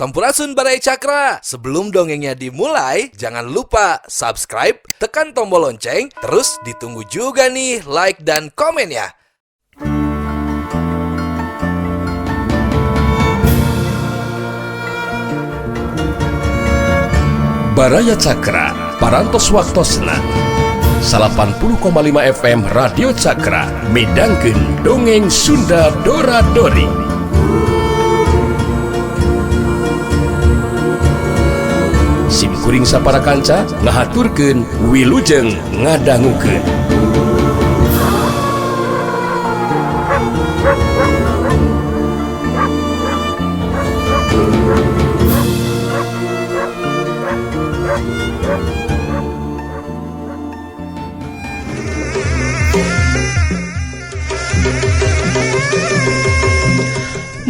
Sampurasun Baraya Cakra. Sebelum dongengnya dimulai, jangan lupa subscribe, tekan tombol lonceng, terus ditunggu juga nih like dan komennya. Baraya Cakra, Parantos Waktosna 80,5 FM Radio Cakra midangkeun dongeng Sunda Dora Dori. Sim kuring sapara kanca ngahaturkeun wilujeng ngadangukeun.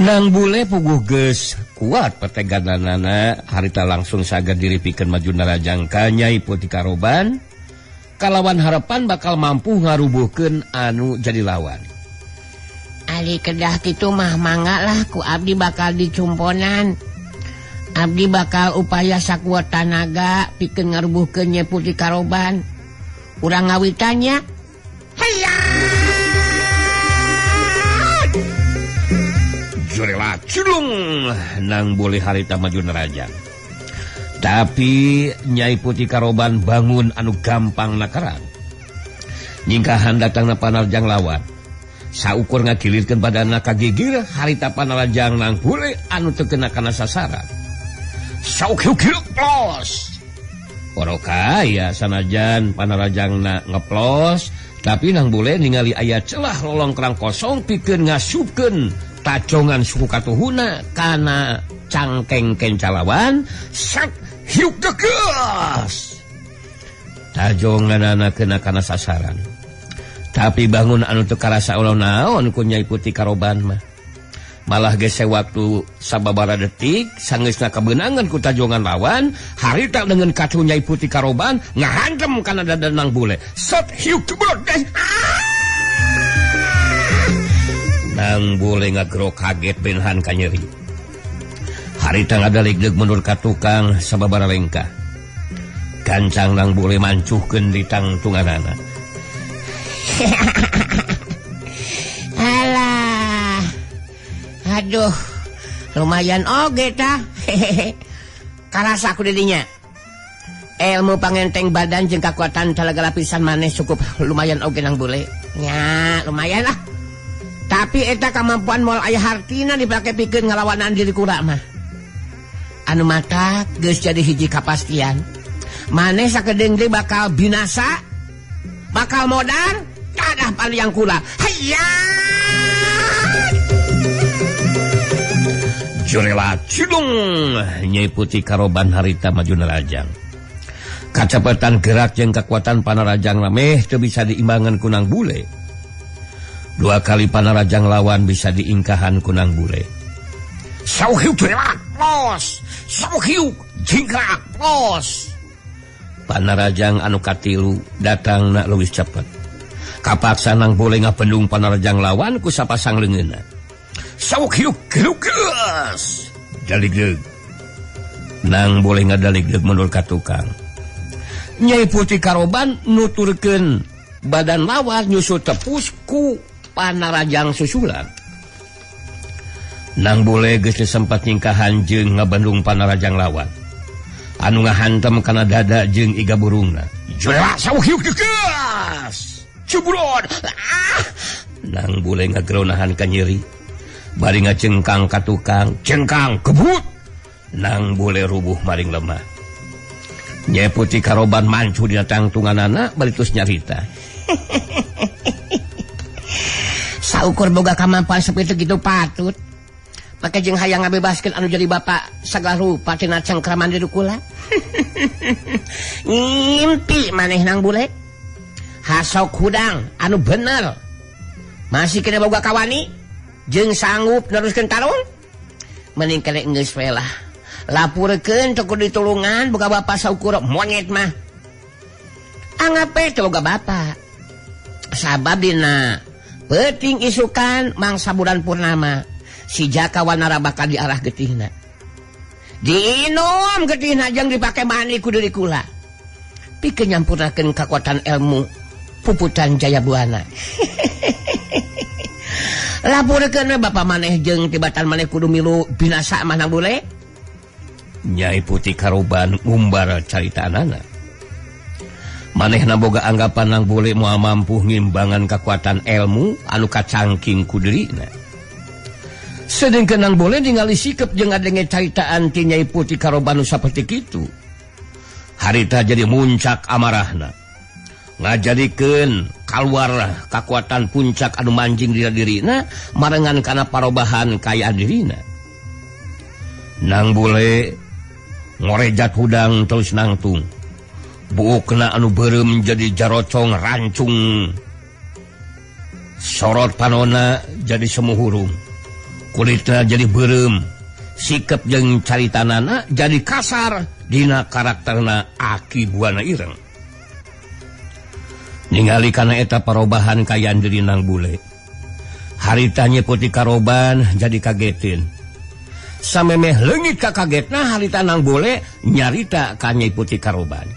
Nang bule puguh geus kuat pertegadanana harita langsung sagar diripikeun maju narajang ka Nyai Putih Karoban kalawan harapan bakal mampu ngarubuhkeun anu jadi lawan. Ali kedah kitu mah mangga lah ku abdi bakal dicumponan. Abdi bakal upaya sakuat tanaga pikeun ngarubuhkeun Nyai Putih Karoban. Urang ngawitannya. Hayya! Jurela cilung nang boleh harita maju nerajang. Tapi Nyai Putih Karoban bangun anu gampang nakarang. Nyingkahan datangna panarjang lawan. Saukur ngagilirkeun badanna kagigir harita panarjang nang bule anu teu kena kana sasaran. Saukir plos. Oro kaya sanajan panarajangna ngeplos, tapi nang bule ningali aya celah lolongkrang kosong pikeun ngasupkeun tacongan suku katuhuna kana cangkeng kencalawan sak hiuk deges tajonganana kena kana sasaran. Tapi bangun anu teu karasa ulah naon ku Nyai Putih Karoban mah. Malah gese waktu sababara detik sangeusna kabeunangan ku tajongan lawan harita dengan kacu Nyai Putih Karoban ngahantem kana dada nang bule. Set hiuk deges. Nang bule ngagero kaget benhan kanyeri. Harita ngadaligdeg mundur ka tukang sababara lengkah. Gancang nang bule mancuhkeun di tangtunganana. Alah. Aduh, lumayan oge tah. Karasa aku didinya. Ilmu pangenteng badan jeung kakuatan talaga lapisan maneh cukup lumayan oge nang bule. Nya, lumayan lah. Tapi eta kemampuan moal aya hartina dipake pikeun ngalawanan diri kula mah. Anu mata geus jadi hiji kapastian. Maneh sakedeung deui bakal binasa, bakal modar, kadah paliang kula. Hayya! Jurela cilung Nyai Putih Karoban harita maju nerajang. Kacepetan gerak jeung kekuatan panarajang meh teu bisa diimbangan ku nang bule. Dua kali panarajang lawan bisa diingkahan kunang bule. Sauhiu gerak los, sauhiu jingkrak los. Panarajang anu katilu datang nak leuwih cepet. Kapaksa nang bule ngabendung panarajang lawan ku sapasang leungeunna. Sauhiu gelugeus. Daligdeug. Nang bule ngadaligdeug mundur ka tukang. Nyai Putih Karoban nuturkeun badan lawan nyusul tepus ku panarajang susulan. Nang bule geus sempat nyingkahan jeung ngabendung panarajang lawan. Anu ngahantem kana dada jeung iga burungna. Jurela sauhiuk geus. Cuburon. Ah! Nang bule ngageronahan ka nyeri. Bari ngacengkang ka tukang, cengkang kebut. Nang bule rubuh maring lemah. Nyai Putih Karoban mancu dina tangtunganana bari terus nyarita. Saukur boga kamampuan seperti gitu patut. Maka jeung hayang ngabebaskeun anu jadi bapak sagala rupa tina cengkraman diri kula. Ngimpi maneh nang bule. Hasok hudang anu bener. Masih kena boga kawani jeung sanggup neruskeun tarung. Mending kene geus we lah. Lapurkeun teu kudu ditulungan boga bapak saukur monyet mah. Anggap we teu boga bapak. Sabab dina peuting isukan mangsa bulan purnama si Jaka Wanara bakal diarah getihna. Diinum getihna jeung dipake mandi ku deui kula. Pikeun nyampurnakeun kakuatan ilmu Puputan Jaya Buana. Laporkeun we bapa maneh jeung tibatan maneh kudu milu binasa mah Nang Bule. Nyai Putih Karoban ngumbar caritaanana. Manehna boga anggapan Nang Bule moal mampu ngimbangan kakuatan ilmu anu kacangking ku dirina. Sedengkeun Nang Bule ningali sikep jeung ngadenge caritaan ti Nyai Putih Karoban nu saperti kitu. Harita jadi muncak amarahna. Ngajadikeun kaluar kakuatan puncak anu manjing dina dirina marengan kana parobahan kaayaan dirina. Nang Bule ngorejat hudang terus nangtung. Buukna anu beureum jadi jarocong rancung. Sorot panona jadi semuhurung. Kulitna jadi beureum. Sikep jeung caritanana jadi kasar dina karakterna Aki Buana Ireng. Ningali kana eta parobahan kaayaan diri Nang Bule. Harita Nyai Putih Karoban jadi kagetin. Samemeh leungit ka kagetna harita Nang Bule nyarita ka Nyai Putih Karoban.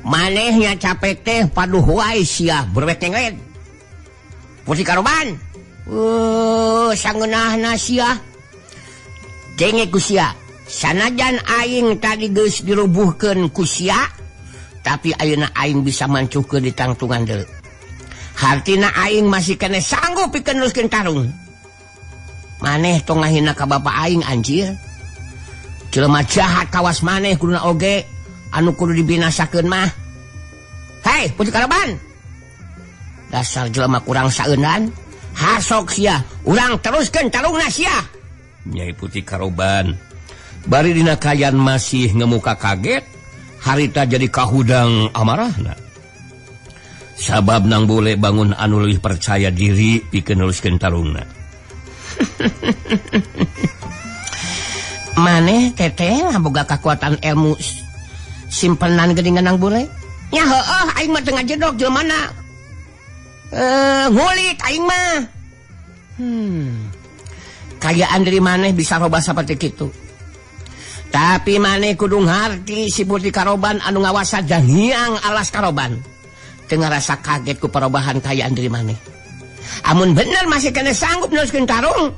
Manehnya capek teh paduh wae sia berwek tenglet. Putih Karoban. Sangeunahna sia. Denge ku sia. Sanajan aing tadi geus dirubuhkeun ku sia, tapi ayeuna aing bisa mancuhkeun di tangtungan deui. Hartina aing masih kene sanggup pikeun neruskeun tarung. Maneh tong ngahina ka bapa aing anjir. Jelema jahat kawas maneh kuduna oge anu kudu dibinasakeun mah. Hei, Putih Karoban. Dasar jelema kurang saeunan. Hasok sia, urang teruskeun tarungna sia. Nyai Putih Karoban bari dina kayan masih ngemuka kaget, harita jadi kahudang amarahna. Sabab Nang Bule bangun anu leuwih percaya diri pikeun neruskeun tarungna. Maneh teteh boga kakuatan ilmu simpenan geuningan Nang Bule. Nya heueuh aing mah teu ngajedog jelema. Ngulik aing mah. Kayaan dari maneh bisa robah saperti kitu. Tapi maneh kudu ngarti si Putih Karoban anu ngawasa dangiang alas Karoban. Teu ngarasa kaget ku perubahan kayaan diri maneh. Amun bener masih kena sanggup neruskeun tarung,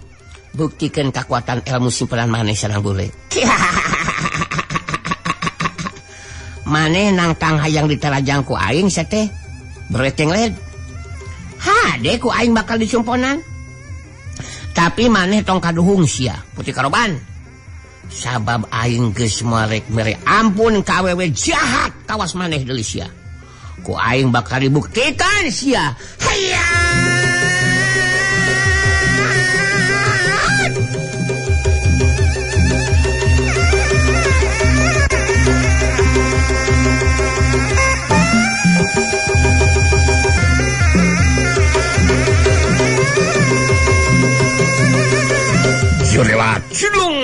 buktikan kekuatan ilmu simpenan maneh sareng Bule. Maneh nangtang hayang diterajang ku aing sateh bereteng led. Hade ku aing bakal dicumponan. Tapi maneh tong kaduhung sia Putih Karoban. Sabab aing geus marek mere ampun ka awewe jahat kawas maneh deui sia. Ku aing bakal dibuktikan sia. Hayya! Jurela cilung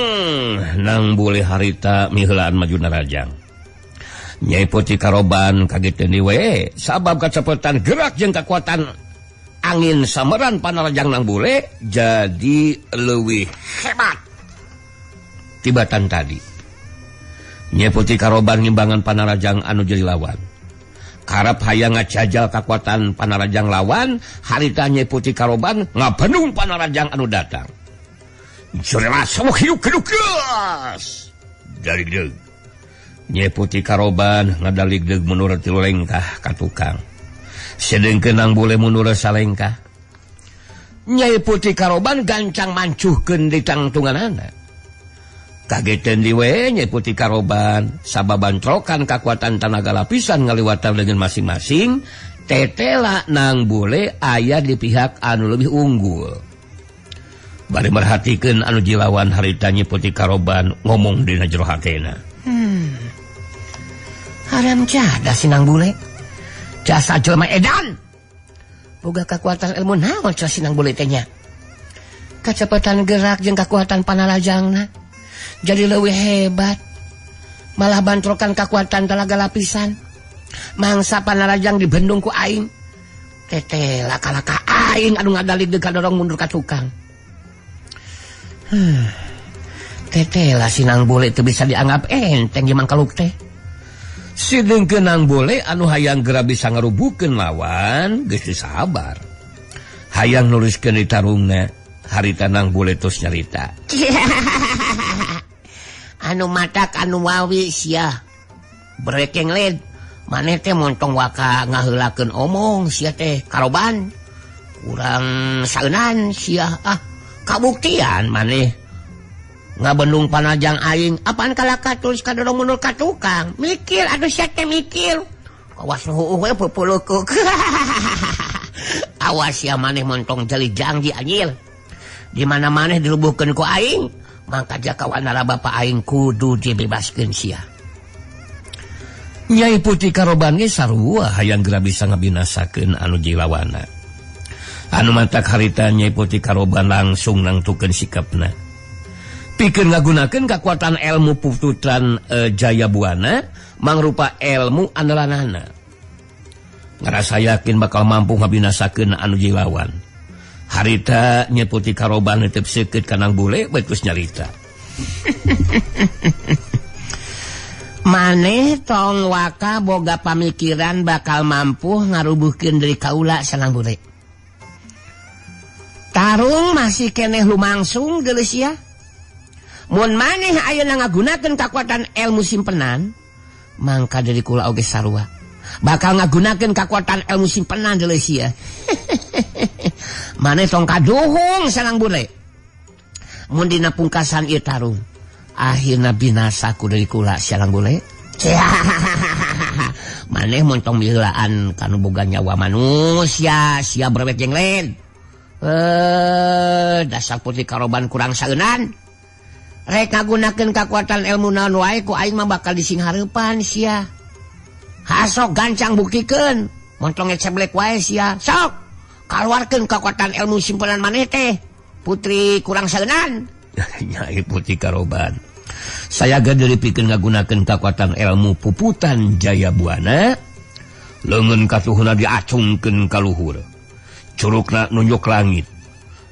Nang Bule harita miheulaan maju narajang. Nyai Putih Karoban kaget deui we sabab kacepetan gerak jeung kakuatan angin sameran panarajang Nang Bule jadi leuwih hebat tibatan tadi. Nyai Putih Karoban ngimbangan panarajang anu jadi lawan. Karep hayang ngajajal kakuatan panarajang lawan, harita Nyai Putih Karoban ngabendung panarajang anu datang. Jurela sawo hiu kedugas dari deug. Nyai Putih Karoban ngadaligdeug mundur tilu lengkah ka tukang. Sedengkeun Nang Bule mundur salengkah. Nyai Putih Karoban gancang mancuhkeun di tangtunganana. Kageteun di we Nyai Putih Karoban sabab bantrokan kakuatan tanaga lapisan ngaliwatan dengan masing-masing, tetela Nang Bule aya di pihak anu lebih unggul. Bari merhatikeun anu jilawan harita Nyi Putih Karoban ngomong dina jero hatena. Haram jadah si Nang Bule. Jasa jelema edan. Boga kekuatan ilmu naon cenah si Nang Bule teh nya. Kacepetan gerak jeung kekuatan panarajangna jadi leuwih hebat. Malah bantrokan kekuatan talaga lapisan. Mangsa panarajang dibendung ku aing. Teteh laka-laka aing anu ngadaligdeug kadorong mundur ka tukang. Teteh lah sinang bule itu bisa dianggap enteng gimana kaluk teh. Sidengkeun nang bule anu hayang geura bisa ngarubukeun lawan geus teu sabar. Hayang nuliskeun di tarungna, harita nang bule tos nyarita. Anu matak anu wawi sia. Brekeng led. Maneh teh montong waka ngaheulakeun omong sia teh karoban. Kurang saeunan sia ah kabuktian maneh ngabendung panajang aing apaan kalaka tulis kadorong mundur ka tukang mikir aduh sia teh mikir awas nu heueuh we pupulukuk. Awas sia maneh montong jeli janji anjir di mana maneh dilubuhkeun ku aing mangka jakawanara bapa aing kudu dibebaskeun sia. Nyai Putri Karoban ge sarua hayang geura bisa ngabinasakeun anu jilawana. Anu matak harita Nyai Putri Karoban langsung nangtukeun sikapna. Pikeun ngagunakeun kakuatan ilmu pututan Jaya Buana mangrupa ilmu andalanana. Ngarasa yakin bakal mampu ngabinasakeun anu jilawan. Harita Nyai Putri Karoban netep seukeut ka Nang Bule bae terus nyarita. Maneh tong waka boga pamikiran bakal mampu ngarubuhkeun deui kaula sanang bule. Tarung masih keneh lumangsung geus sia. Mun maneh ayeuna ngagunakeun kakuatan ilmu simpenan, mangka deui kula oge sarua. Bakal ngagunakeun kakuatan ilmu simpenan deui sia. Maneh tong kaduhung sanang bule. Mun dina pungkasan ieu tarung, akhirna binasa ku deui kula sialang bule. Maneh montong miheulaan kanu boga nyawa manusia, sia brewek jeung lain. Dasar Putri Karoban kurang saeunan. Rek ngagunakeun kakuatan ilmu naon wae ku aing mah bakal disinghareupan sia. Hasok gancang buktikeun, montong ngeceblek wae sia. Sok kaluarkeun kakuatan ilmu simpenan maneh teh. Putri kurang saeunan. Nyai Putri Karoban saya gede dipikeun ngagunakeun kakuatan ilmu puputan Jaya Buana, leungeun katuhuna diacungkeun ka luhur, curugna nunjuk langit,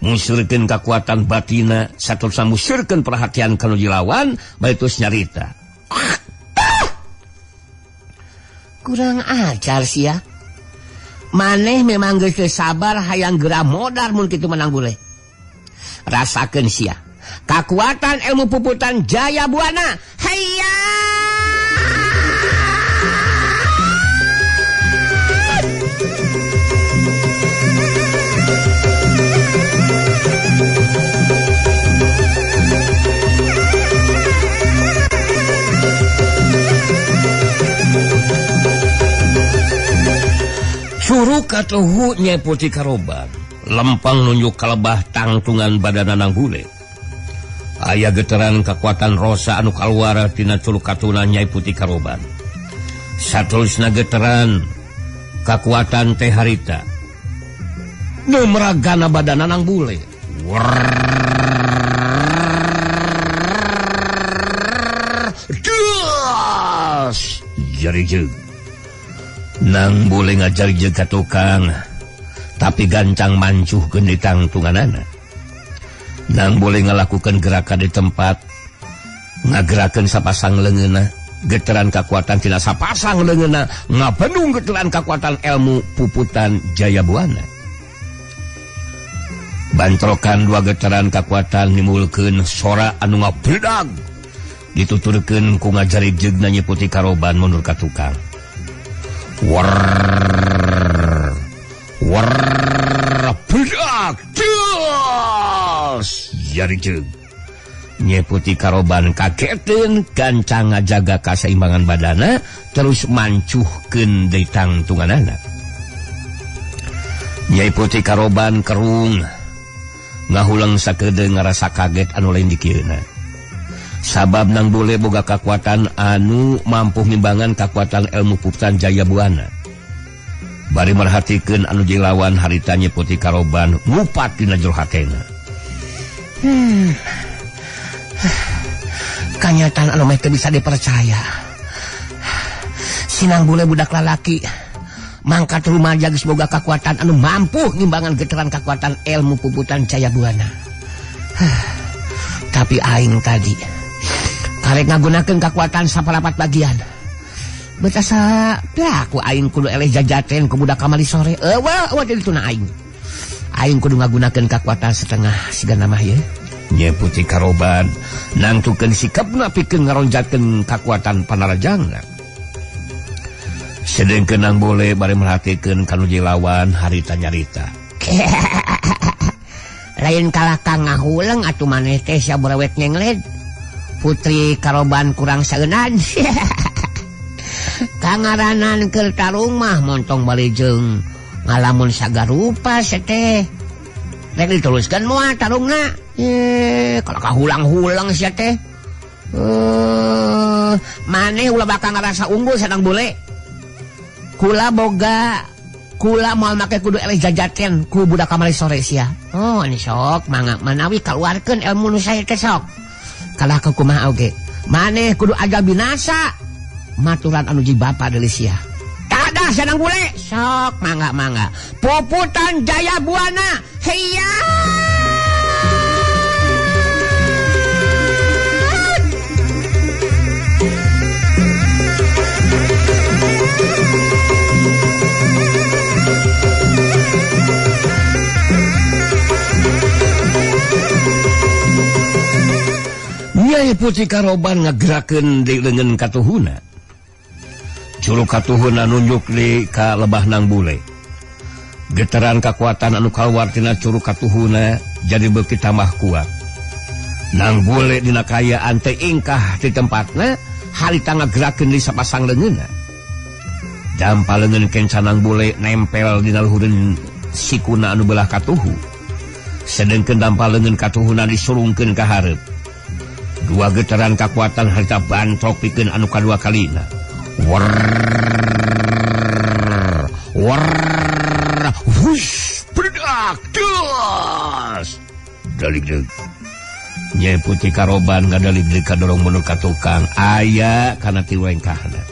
musirkeun kakuatan batina saterusna musirkeun perhatian ka nu jilawan bae terus nyarita. Kurang ajar sia. Maneh memang geus teu sabar hayang geura modar mun kitu menang bule. Rasakeun sia kakuatan ilmu puputan Jaya Buana. Hayya! Curug katuhu Nyai Putri Karoban lempang nunjuk kalebah tangtungan badana Nang Bule. Aya getaran kekuatan rosa anu kaluar tina curug katuna Nyai Putri Karoban. Satulusna getaran kekuatan teh harita nu meragana badana Nang Bule. Das jari jeung Nang Bule ngajarijeg ka tukang tapi gancang mancuhkeun di tangtunganana. Nang boleh ngalakukan gerakan di tempat, ngagerakeun sapasang leungeunna, getaran kekuatan tina sapasang leungeunna, ngabendung getaran kekuatan ilmu puputan Jaya Buana. Bantrokan dua getaran kekuatan nimbulkeun sora anu ngabledag, dituturkeun ku ngajarijegna Nyi Putri Karoban mundur ka tukang. War war bledag das jarijeg. Nyi Putri Karoban kageteun gancang ngajaga kaseimbangan badana terus mancuhkeun deui tangtunganana. Nyai Putri Karoban kerung ngahulang sakedeung ngarasa kaget anu lain dikieuna. Sabab Nang Bule boga kakuatan anu mampu ngimbangan kakuatan ilmu puputan Jaya Buana. Bari merhatikeun anu jilawan harita Nyi Putri Karoban ngupat dina jero hatena. Kanyataan anu meh teu bisa dipercaya. Sinang Bule budak lalaki mangkat rumaja geus boga kakuatan anu mampu ngimbangan getaran kakuatan ilmu puputan Jaya Buana. Tapi aing tadi karek ngagunakeun kakuatan saparapat bagian. Betasa aku aing kudu eleh jajaten ku budak kamari sore. Eueuh eueuh dituna aing. Aing kudu ngagunakeun kakuatan setengah sigana mah ye. Nyai Putri Karoban nangtukeun sikapna pikeun ngaronjatkeun kakuatan panarajangna. Sedengkeun nang bole bari merhatikeun ka nu lawan harita nyarita. Lain kalah kang ngahuleng atuh maneh teh sia brewek nyengled. Putri Karoban kurang saeunan. Kangaranan keur tarung mah montong bali jeung ngalamun sagarupa teh. Rek diteruskeun moal tarungna. Kalau kahulang-hulang sia teh. Maneh ulah bakal ngarasa unggul sadang bule. Kula boga kula moal make kudu eleh jajaten ku budak kamari sore sia. Oh, ini sok mangga manawi kaluarkeun ilmu nu sae teh sok. Kalah ka kumaha oge. Maneh kudu ajal binasa. Maturan anu ji bapa deui sia. Tadah sadang bule. Sok mangga-mangga. Puputan Jaya Buana. Heya. Nyai Putri Karoban ngagerakeun di leungeun katuhuna. Juru katuhuna nunjuk di ka lebah nang bule. Getaran kakuatan anu kaluar tina curug katuhuna jadi beuki tambah kuat. Nang bule dina kaayaan teh ingkah di tempatna harita ngagerakeun di sapasang leungeunna. Dampa leungeun kenca nang bule nempel dina luhureun sikuna anu belah katuhu. Sedengkeun dampa leungeun katuhuna disurungkeun ka hareup. Dua getaran kakuatan harita bantrok pikeun anu kadua kalina. Warr, warr, wush, berdak, das. Dalig-deg. Nyai Putri Karoban ngadalig-deg kadorong mundur ka tukang. Aya kana tilu lengkahna.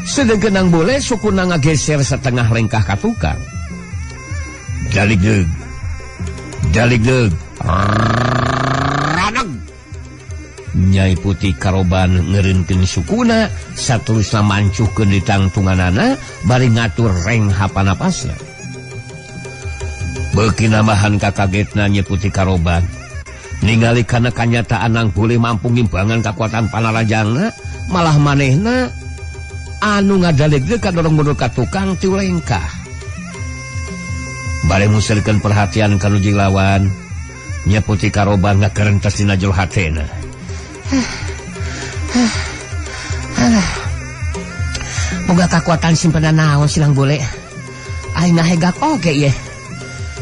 Sedengkeun nang bule sukuna ngageser setengah lengkah ka tukang. Dalig-deg. Dalig-deg. Raneg. Nyai Putri Karoban ngereunkeun sukuna saterusna mancuhkeun di tangtunganana bari ngatur reng hapanapasna. Beuki nambahan kakagetna Nyai Putri Karoban ningali kana kanyataan nang bule mampu ngimbangan kakuatan panarajangna malah manehna anu ngadalegdeug kadorong mundur ka tukang tiu lengkah. Bari muserkeun perhatian ka nu jeung lawan, Nyai Putri Karoban ngakerentes dina jero hatena. Alah. Boga kakuatan simpenan naon silang bule. Aing ngahegak oge ye.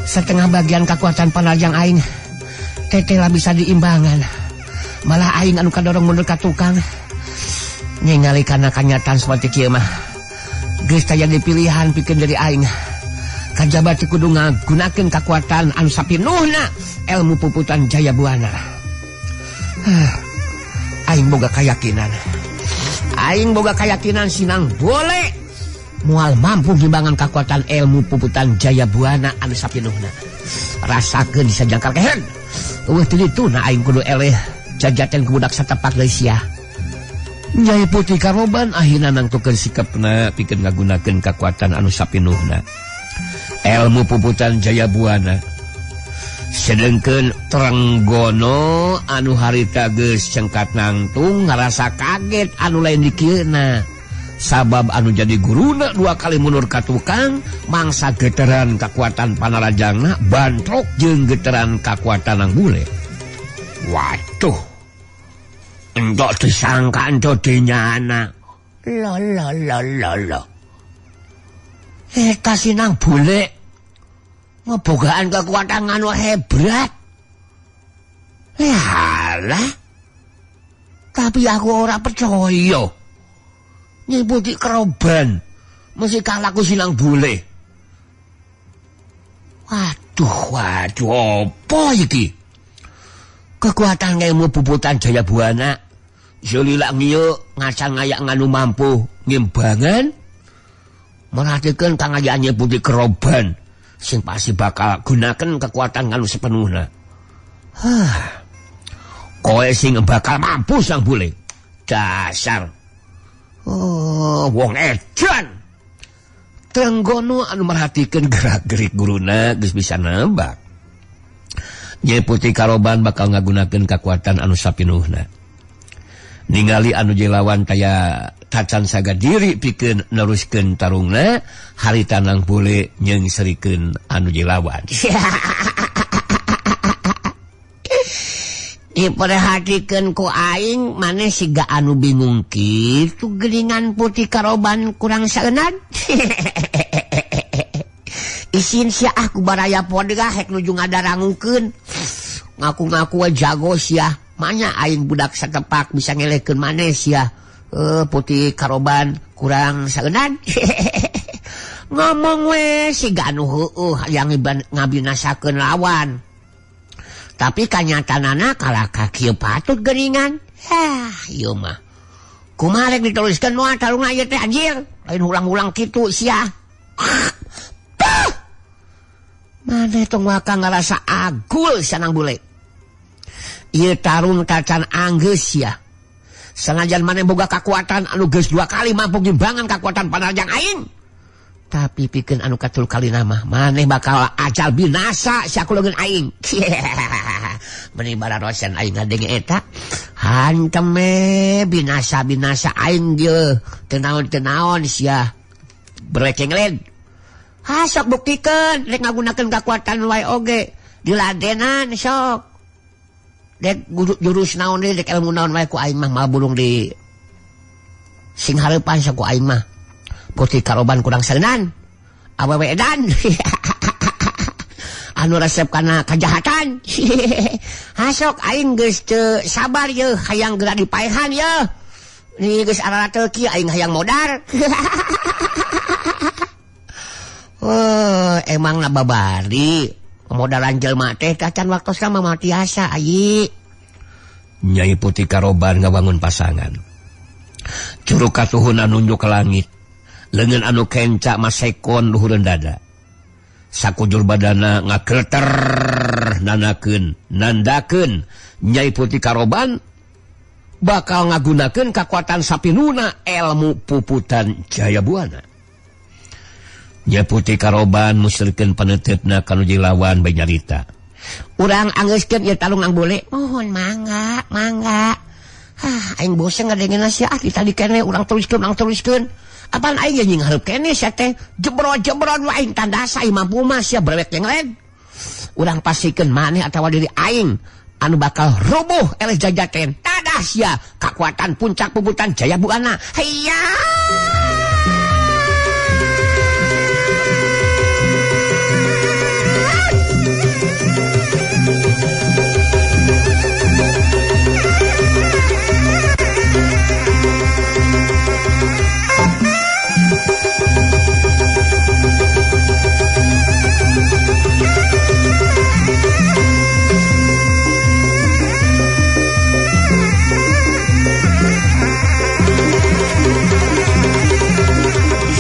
Setengah bagian kakuatan panarjang aing teteh lah bisa diimbangan. Malah aing anu kadorong mundur ka tukang. Ningali kana kanyataan seperti kieu mah. Geus taya dipilihan pikeun diri aing. Kajaba teu kudu ngagunakeun kakuatan anu sapinuhna ilmu Puputan Jaya Buana. Aing boga kayakinan. Aing boga kayakinan sinang bole moal mampu ngimbangan kakuatan ilmu Puputan Jaya Buana anu sapinuhna. Rasakeun sajangkar kehen. Eueuh teu dituna aing kudu eleh jajaten ku budak satapak deui sia. Nyai Putri Karoban akhirna nangtukeun sikapna pikeun ngagunakeun kakuatan anu sapinuhna. Ilmu Puputan Jaya Buana. Sedengkeun Trenggono anu harita geus cengkat nangtung ngarasa kaget anu lain dikieuna. Sabab anu jadi guruna dua kali mundur ka tukang mangsa geteran kakuatan panarajangna bantrok jeung geteran kakuatan nang bule. Waduh. Entok disangka entok dinyana. La la la la la. Eta sinang bule ngebogaan kekuatan anu hebat. Yalah. Tapi aku ora percaya. Nyi Putri Karoban mesti kalah ku sinang bule. Waduh, waduh, apa iki? Kekuatan ilmu Puputan Jaya Buana Zulila ngieu ngacang ngayak nganu mampu ngimbangan merhatikeun kangayaan Nyi Putri Karoban sing pasti bakal gunakan kekuatan nganu sepenuhna. Hah. Kowe sing bakal mampus Nang Bule. Dasar. Oh, wong edan. Trenggono anu merhatikeun gerak-gerik guruna geus bisa nebak. Nyai Putih Karoban bakal ngagunakeun kakuatan anu sapinuhna. Ningali anu jelawan kaya tacan saga diri pikeun neruskeun tarungna, harita Nang Bule nyeungserikeun anu jelawan. Diperhatikeun ku aing maneh siga anu bingung kitu geuningan Putih Karoban kurang saeunan. Isin sia ah ku baraya podegah hek nuju ngadarangukeun. Ngaku-ngaku we jago sia. Manya aing budak satepak bisa ngelehkeun maneh sia. Putih Karoban kurang saeunan. Ngomong we siga anu heueuh hayang ngabinasakeun lawan. Tapi kanyataanana kalah ka kieu patut geuningan. Hah, ieu mah. Kumaha rek diteruskeun moal tarungna ieu teh anjir. Lain ulang-ulang kitu sia. Maneh tong waka ngarasa agul sia Nang Bule. Ieu tarung tacan anggeus sia. Sanajan maneh boga kakuatan anu geus dua kali mampu ngimbangan kakuatan panarjang aing. Tapi pikeun anu katul kalina mah maneh bakal ajal binasa sia ku leungeun aing. Meni bararosen aing ngadenge eta. Hantem binasa-binasa aing dieu. Teu naon-teu naon sia. Bereceng led. Ha sok buktikeun rek ngagunakeun kakuatan wae oge diladenan sok. Dek jurus naon deui dek ilmu naon wae ku aing mah mal bulung di sing hareupan sok ku aing mah. Putih Karoban kurang saeunan. Awewe edan. Anu resep kana kajahatan. Ha sok aing geus teu sabar yeuh hayang geura dipaehan yeuh. Ni geus ararateul kieu aing hayang modar. Oh, emang na babari modalan jelema teh kacan waktosna mah tiasa ayi. Nyai Putih Karoban ngabangun pasangan. Curug katuhun anu nunjuk ke langit. Leungeun anu kenca masekon luhureun dada. Sakujur badana ngageter nanakeun, nandakeun Nyai Putih Karoban bakal ngagunakeun kakuatan sapinuna ilmu puputan Jaya Buana. Nyai Putih Karoban musrikeun paneuteup kanu jilawan bae nyarita. Urang anggeuskeun ieu talung Nang Bule. Mohon mangga, mangga. Hah, aing bosen ngadengeun sia ah tadi keneh urang teruskeun, urang teruskeun. Apaan aing jeung hareup keneh sia teh jebro-jebron wae aing tandasa aing mampu mah sia brewek jeung lain. Urang pastikeun maneh atawa diri aing anu bakal rubuh eleh jajaten. Tadah sia kakuatan puncak puputan Jaya Buana. Hayya.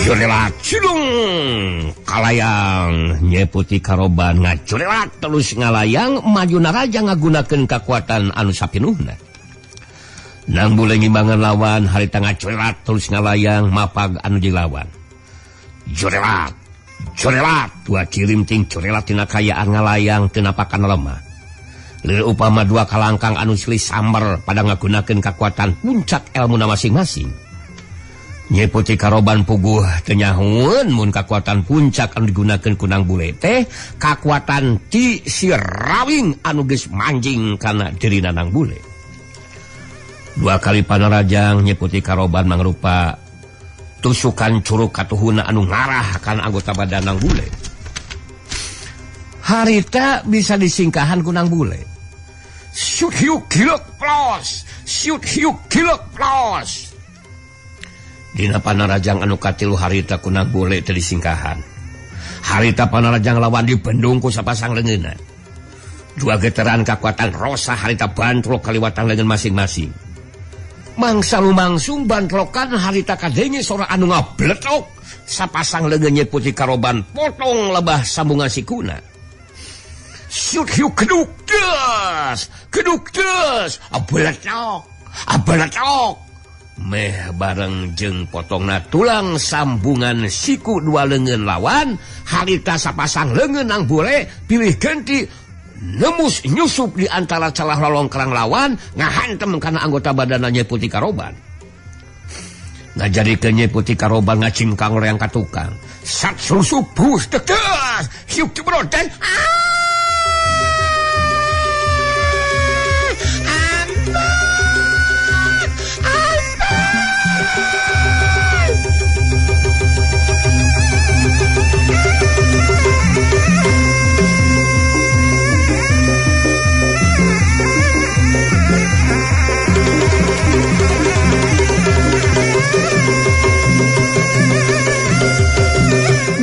Curelat cilung kalayang Nyai Putih Karoban ngacurelat terus ngalayang maju naraja ngagunakeun kakuatan anu sapinuhna. Nang Bule ngimbangan lawan harita ngacurelat terus ngalayang mapag anu dilawan. Curelat, curelat dua cirim ting curelat tina kayaan ngalayang teu napakan lemah. Leureun upama dua kalangkang anu silih samber pada ngagunakeun kakuatan puncak elmuna masing-masing. Nyai Putih Karoban puguh teu nyahueun mun kakuatan puncak anu digunakeun ku Nang Bule teh kakuatan ti si Rawing anu geus manjing kana dirina Nang Bule. Dua kali panarajang Nyai Putih Karoban mangrupa tusukan curug katuhuna anu ngarah kana anggota badan Nang Bule. Harita bisa disingkahan ku Nang Bule. Shoot hiuk kilok plos, shoot hiuk kilok plos. Dina panarajang anu katilu harita ku Nang Bule teu disingkahan. Harita panarajang lawan dibendung ku sapasang leungeunna. Dua geteran kakuatan rosa harita bantrok kaliwatan leungeun masing-masing. Mangsa lumangsung bantrokan harita kadenge sora anu ngabletok sapasang leungeun Nyai Putih Karoban potong lebah sambungan sikuna. Siut hiu keduk des, keduk des, abeletok, abeletok. Meh bareng jeung potongna tulang sambungan siku dua leungeun lawan, harita sapasang leungeun nang bule pilih ganti nemus nyusup di antara celah lolongkrang lawan ngahantem kana anggota badanna Nyai Putri Karoban. Ngajadikeun Nyai Putri Karoban ngacingkang leang ka tukang. Sat susup bus tegas, hiuk cebrotan.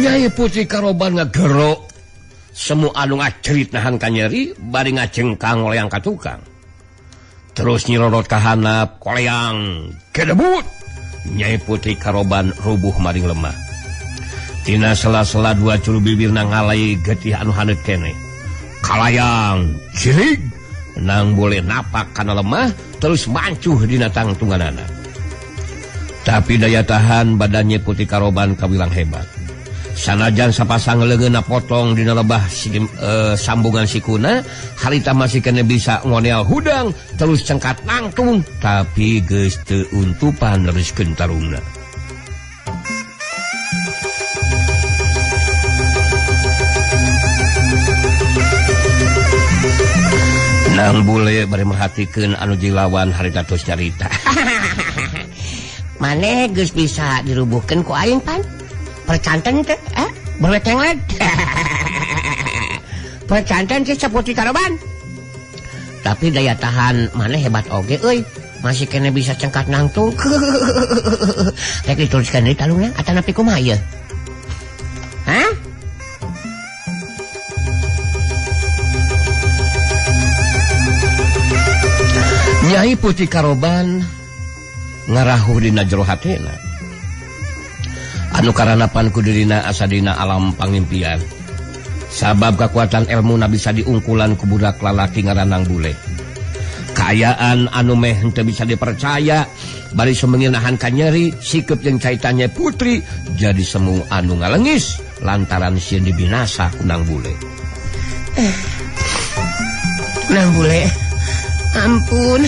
Nyai Putri Karoban ngagero semu anu ngacerit nahan kanyeri bari ngacengkang koleang ka tukang. Terus nyirorot ka handap koleang kedebut. Nyai Putri Karoban rubuh maring lemah. Tina sela-sela dua curu bibirna ngalai getih anu haneut keneh. Kalayang cirig nang boleh napak kana lemah terus mancuh dina tangtunganana. Tapi daya tahan badannya Putri Karoban kawilang hebat. Sanajan sapasang leungeunna potong dina lebah sambungan sikuna, harita masih kena bisa ngonel hudang terus cengkat nangtung, tapi geus teu untupan neruskeun tarungna. Nang bule bari merhatikeun anu jilawan harita tos nyarita. Maneh geus bisa dirubuhkeun ku aing pan? Percanten teh, berwetenglet. Percanten teh Putri Karoban. Tapi daya tahan maneh hebat oge euy. Masih kene bisa cengkat nangtung. Rek diteruskeun deui talungna atanapi kumaha ieu? Hah? Nyai Putri Karoban ngarahuh dina jero hatena. Anu karanapan kudirina asa dina alam pangimpian. Sabab kekuatan elmuna bisa diungkulan ku budak lalaki ngaranang bule. Kaayaan anu meh henteu bisa dipercaya, bari sumengil nahan kanyeri, sikep jeung caitannya putri jadi semu anu ngalengis lantaran sieun dibinasa ku nang bule. Nang bule, ampun.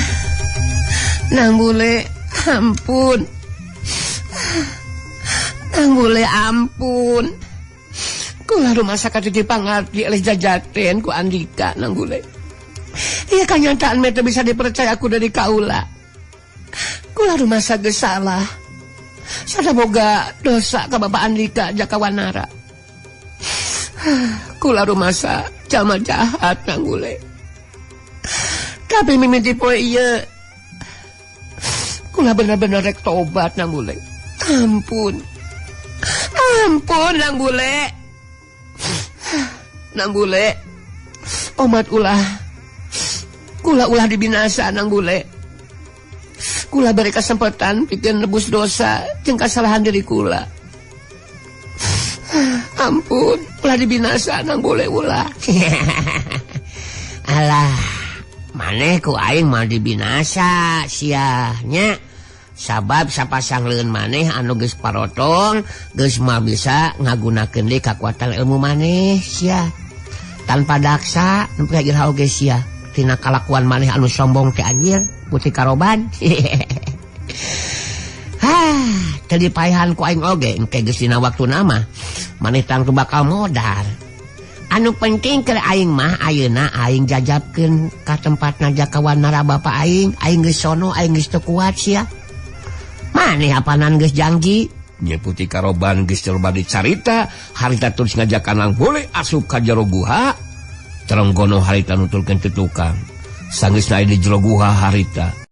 Nang bule, ampun. Nang bule ampun. Kula rumasa katuju pangarti oleh jajaten ku Andika nang bule. Iya kanyataan meta bisa dipercaya aku dari kaula. Kula rumasa geus salah. Sada boga dosa ka Bapak Andika Jaka Wanara. Kula rumasa jalma jahat nang bule. Tapi mimiti poe ieu kula bener-bener rek tobat nang bule. Ampun. Ampun nang bule. Nang bule. Omat ulah. Kula ulah dibinasa nang bule. Kula beri kesempatan pikeun nebus dosa jeung kasalahan diri kula. Ampun, ulah dibinasa nang bule ulah. Alah, maneh ku aing mah dibinasa sia nya. Sabab sapasang leungeun maneh anu geus parotong geus mah bisa ngagunakeun deui kakuatan ilmu maneh sia. Tanpa daksa nepi ka iraha oge sia tina kalakuan maneh anu sombong teh anjir Putri Karoban. Hah, teu dipaehan ku aing oge engke geus dina waktuna mah maneh tangtu bakal modar. Anu penting keur aing mah ayeuna aing jajabkeun ka tempatna Jaka Wanara bapa aing, aing geus sono aing geus teu kuat sia. Maneh apanan geus janji? Nyai Putri Karoban geus coba dicarita, harita terus ngajakan nang bule asup ka jero guha. Trenggono harita nuturkeun teu tukang. Sanggeus nae di jero guha harita.